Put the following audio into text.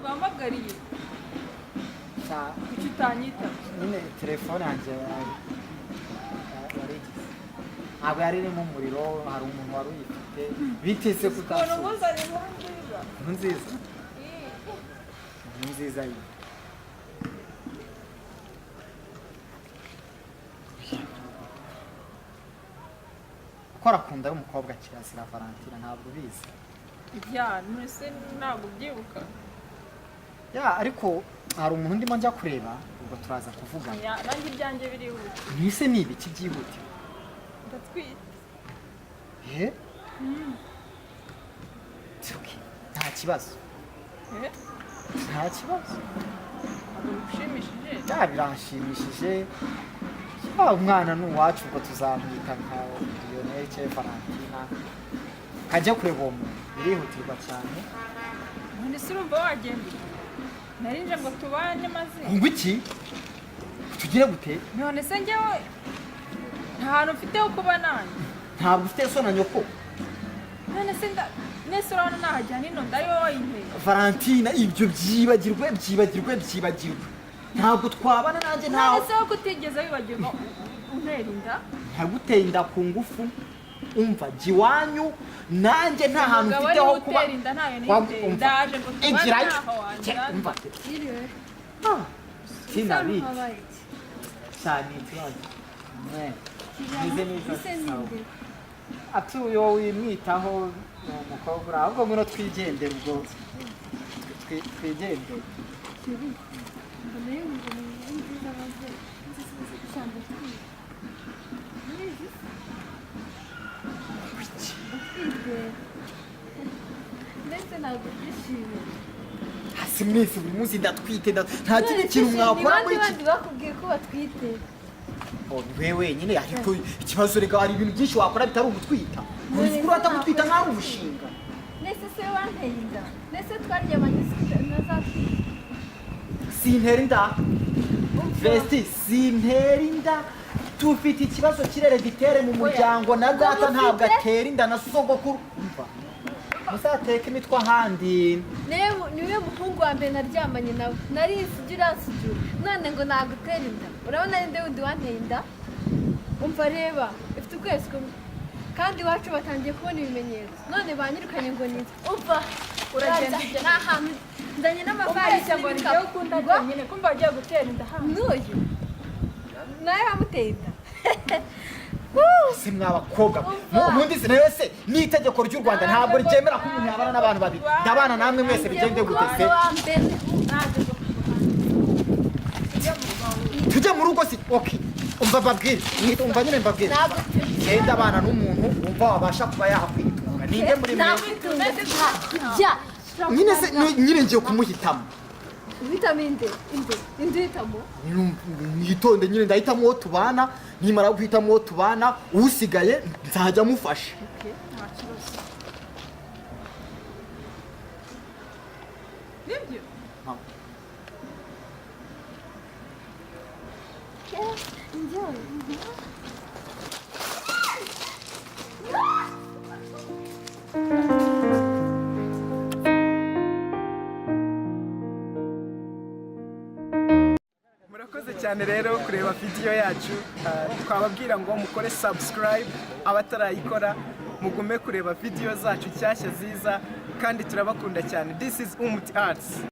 Naguhamagariye. Sha, Kuki utanyita? Nyine telefone yanjye yarigize, ntabwo yari irimo umuriro. Hari umuntu wari uyifite. Bitise Ukuntu kutasubiza. nkuzanye inkuru nziza. Inkuru nziza? Inkuru nziza yi? Gukora ku nda y'umukobwa kirazira, Valentina, ntabwo ubizi? Ya, none ntabwo ubyibuka? Ya, ariko hari umuntu ndimo njya kureba, ubwo turaza kuvugana. Ya, nanjye ibyanjye birihuta. Mwise ni ibiki byihutirwa? Ndatwite. Eh? It's okay. Nta kibazo. Eh? Nta kibazo. Ntabwo bigushimishije? Ya, biranshimishije. Ya, umwana ni uwacu, ubwo tuzamwita nka Lionel cyangwa Valentina. Kajya kureba uwo muntu, birihutirwa cyane. None se urumva wagenda? Narinje ngo tubane maze. Ngo iki? Tugire gute? None se njyewe nta hantu mfite ho kuba nanjye? Ntabwo ufite so na nyoko? None se nda nese urabona nahajyana ino ndayo wayinteye? Valentina, ibyo byibagirwe, byibagirwe, byibagirwe. Ntabwo twabana nanjye ntawe. None se wowe kutigeze wibagirwa untera inda? Ntaguteye inda ku ngufu. Umva, jya iwanyu, nanjye nta hantu Umugabo mfite ho ariwe kuba. utera inda, ntayo niteye. Umva. Ndaje ngo tubane. Igirayo. Ntaho wanjyana. Umva. Yiriwe. Ah, sinabizi. Habaye iki? Cyane ikibazo. Mwe, meze neza. Ese ninde? Ati uyo wimwitaho, ni umukobwa uri aho. Ahubwo ngwino twigendere, ubwo twigendere. Mbona yumva ni inkuru nziza maze ishyamba twite. Murizi se? Ndatwite. Ndetse ntabwo byishimiye. Hasi mwese buri munsi ndatwite, nta kindi kintu mwakora muri Ni iki? bande bakubwiye ko batwite? Oh, ni wewe wenyine. Ariko ikibazo reka, hari ibintu byinshi wakora bitari ugutwita. Uzi ko urata gutwita nk'aho ari umushinga. Nese se wanteye inda? Nese twaryamanye ntazatwite? Sintera inda, vesti, sintera inda. Tufite ikibazo cy'héréditaire mu muryango, na data ntabwo atera inda, na sogokuru. Umva, muzateke imitwe ahandi. Niwe muhungu wa mbere naryamanye nawe, nari isugi, uransugira, none ngo nagutera inda. Urabona ninde wundi wanteye inda? Umva, reba, ifite ukwezi kumwe kandi iwacu batangiye kubona ibimenyetso, none banyirukanye ngo ni umva. Uragenda Uraza, ujya- nta hantu nzanye n'amavarisi Umbeshya ngo ni njyewe ukunda n'ibikapu. jyenyine, kumva wagiye gutera inda hano. N'uyu nawe wamuteye inda? Si mwabakobwa. Umva. Ubundi se nawe se n'itegeko ry'u Rwanda ntabwo ryemera ko umuntu yabana n'abantu babiri. Ndabana namwe mwese, bigende gute se? Wa mbere. Tujye mu rugo si? Okay, umva mbabwire. Umva nyine mbabwire. Ntabwo Genda abana n'umuntu wumva wabasha kuba yakwitunga. Ninde muri mwe? Ntabwo jya. Nyine se nyine ngiye kumuhitamo. Uhitamo inde? Inde? Inde uhitamo? Mwitonde nyine, ndahitamo uwo tubana. Nimara guhitamo uwo tubana, usigaye nzajya amufasha. Nta kibazo, nibyo. Mama. Njyewe. Murakoze cyane rero kureba video yacu. Twababwira ngo mukore subscribe abatarayikora, mugume kureba video zacu nshyashya ziza, kandi turabakunda cyane. This is Umuti Arts.